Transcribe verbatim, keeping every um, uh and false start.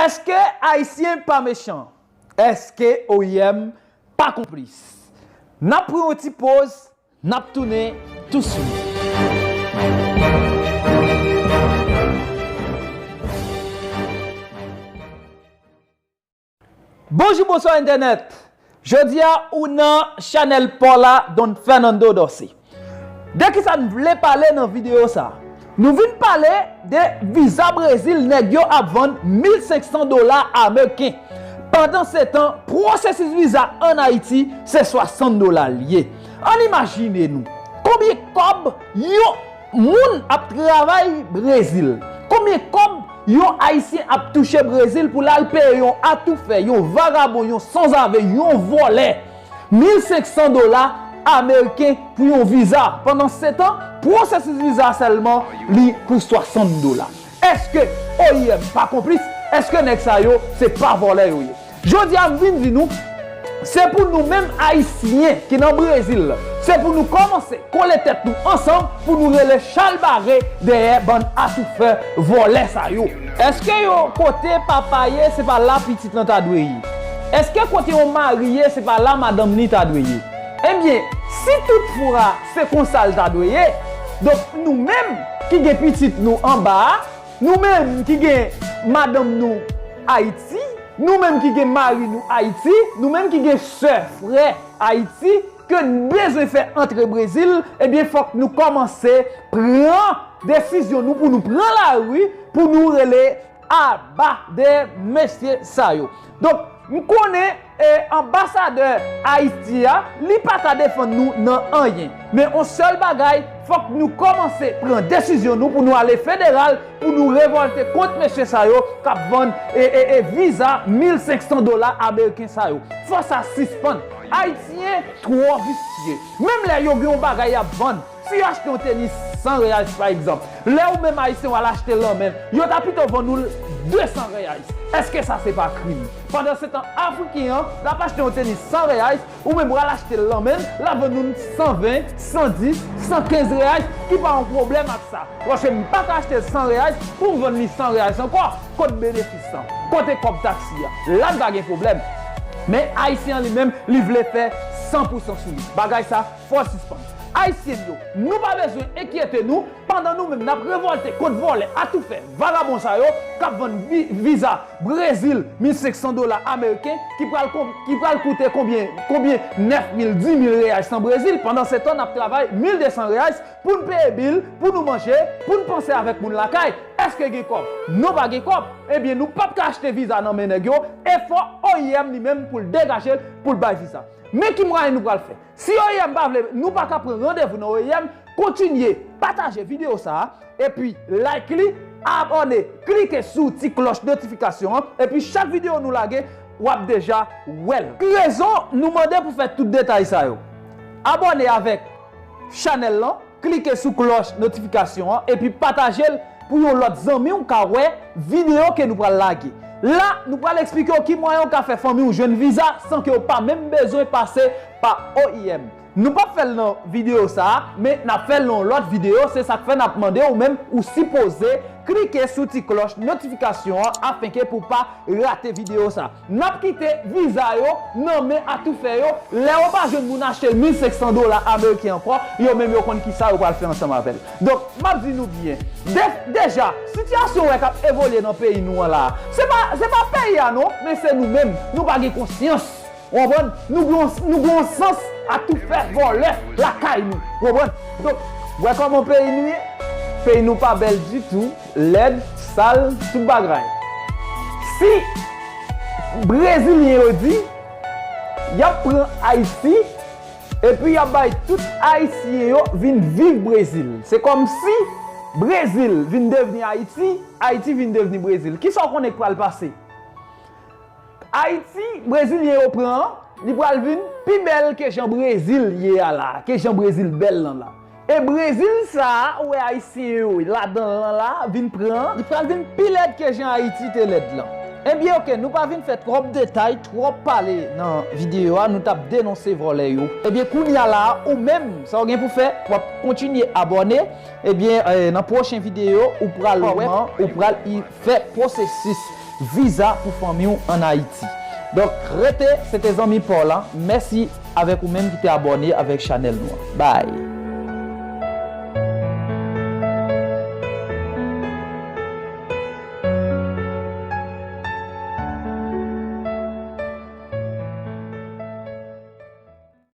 Èske Ayisyen pa mechan? Èske O I M pa konplis? N ap pran yon ti poz, n ap tounen touswit. Bonjou, bonswa entènèt. Jodi a ou nan chanèl pa w la, Don Fernando Dorcé. De kisa n vle pale nan videyo sa? Nou vin pale de viza Brezil nèg yo ap vann mil senk san dola ameriken. Pandansetan, pwosesis viza ann Ayiti se swasant dola l ye. Ann imajine nou, konbyen kòb yon moun ap travay Brezil? Konbyen kòb yon Ayisyen ap touche Brezil pou l al peye yon atoufè, yon vagabon, yon sanzave, yon vòlè? Mil senk san dola ameriken pou yon viza. Pandansetan, pwosesis viza sèlman, li pou swasant dola. Èske O I M pa konplis? Èske nèg sa yo, se pa vòlè yo ye? Jodi a, m vin di nou, se pou nou menm Ayisyen ki nan Brezil la, se pou nou kòmanse kole tèt nou ansanm pou nou rele chalbare dèyè bann atoufè vòlè sa yo. Èske yon kote papa ye, se pa la pitit lan ta dwe ye? Èske kote yon mari ye, se pa la madanm li ta dwe ye? Ebyen, si toutfwa se konsa l ta dwe ye, donk nou menm ki gen pitit nou anba a, nou menm ki gen madanm nou Ayiti, nou menm ki gen mari nou Ayiti, nou menm ki gen sè, frè Ayiti, ke n bezwen fè antre Brezil, ebyen, fòk nou kòmanse pran desizyon nou pou nou pran lari, pou nou rele aba de mesye sa yo. Donk, m konnen, e, anbasadè Ayiti a, li pa ka defann nou nan anyen. Men on sèl bagay, fòk nou kòmanse pran desizyon nou pou nou ale federal, pou nou revòlte kont mesye sa yo k ap vann, e, e, e, viza mil senk san dola ameriken sa yo. Fò sa sispann. Ayisyen twò visye. Menm lè yo gen yon bagay y ap vann, si yo achte yon tenis san reyals, pa egzanp, lè ou menm Ayisyen w al achte l nan men l, yo ta pito vann ou l de san reyals. Èske sa se pa krim? Pandansetan, Afriken an, l ap achte yon tenis san reyals, ou menm w al achte l nan men l, l ap vann ou l san ven, san dis, san kenz reyals, ki pa yon pwoblèm ak sa. Paske m pa ka achte l san reyals pou m vann li san reyals ankò. Kot benefis lan? Kote kòb taksi a? La n pa gen pwoblèm. Men Ayisyen an li menm, li vle fè san pou san sou li. Bagay sa, fò l sispann. Ayisyen yo, nou pa bezwen enkyete nou pandan nou menm n ap revòlte kont vòlè, atoufè, vagabon sa yo k ap vann vi-, viza Brezil mil senk san dola ameriken ki pral kon-, ki pral koute konbyen, konbyen nèf mil, di mil reyals an Brezil. Pandansetan, n ap travay mil de san reyals pou n peye bil, pou nou manje, pou n panse avèk moun lakay. Èske gen kòb? Nou pa gen kòb. Ebyen, nou p ap ka achte viza nan men nèg yo, e fò O I M li menm pou l degaje l, pou l bay viza. Men ki mwayen nou pral fè? Si O I M pa vle, nou pa ka pran randevou nan O I M, kontinye pataje videyo sa a, epi like li, abòne, klike sou ti klòch notifikasyon an, epi chak videyo nou lage, w ap deja wè l. Ki rezon nou mande pou fè tout detay sa yo? Abòne avèk chanèl lan, klike sou klòch notifikasyon an, epi pataje l pou yon lòt zanmi w ka wè videyo ke nou pral lage. La, nou pral eksplike w ki mwayen w ka fè fanmi w jwenn viza san ke w pa menm bezwen pase pa O I M. Nou p ap fè l nan videyo sa a, men n ap fè l nan yon lòt videyo, se sa k fè n ap mande w menm, ou sipoze klike sou ti klòch notifikasyon an afenke pou w pa rate videyo sa. N ap kite viza yo nan men atoufè yo. Lè yo pa jwenn moun achte l mil senk san dola ameriken ankò, yo menm yo konn kisa yo pral fè ansanm avè l. Donk, m ap di nou byen, de-, deja, sitiyasyon w wè k ap evolye nan peyi nou an la a, se pa, se pa peyi a non, men se nou menm, nou pa gen konsyans. Ou konprann? Nou gen yon, nou gen yon sans atoufè vòlè lakay nou. Ou konprann? Donk, wè kòman peyi nou ye? Peyi nou pa bèl ditou, lèd, sal, tout bagay. Si Brezilyen yo di, y ap pran Ayiti, epi y ap bay tout Ayisyen yo vin viv Brezil. Se kòmsi Brezil vin devni Ayiti, Ayiti vin devni Brezil. Kisa w konnen k pral pase? Ayiti, Brezilyen yo pran an, li pral vin pi bèl ke jan Brezil ye a la, ke jan Brezil bèl lan la. E Brezil sa a, ou wè Ayisyen yo ladan l lan la, vin pran an, li pral vin pi lèd ke jan Ayiti te lèd lan. Ebyen, oke, nou pa vin fè twòp detay, twòp pale nan videyo a, nou t ap denonse vòlè yo. Ebyen, kounye a la a, ou menm, sa w gen pou fè, w ap kontinye abòne. Ebyen, eh, nan pwochen videyo, ou pral wè kòman ou pral i fè pwosesis. viza pou fanmi w ann Ayiti. Donk, rete, se te zanmi pa w la. Mèsi avèk ou menm ki te abòne avèk chanèl nou an. Bye!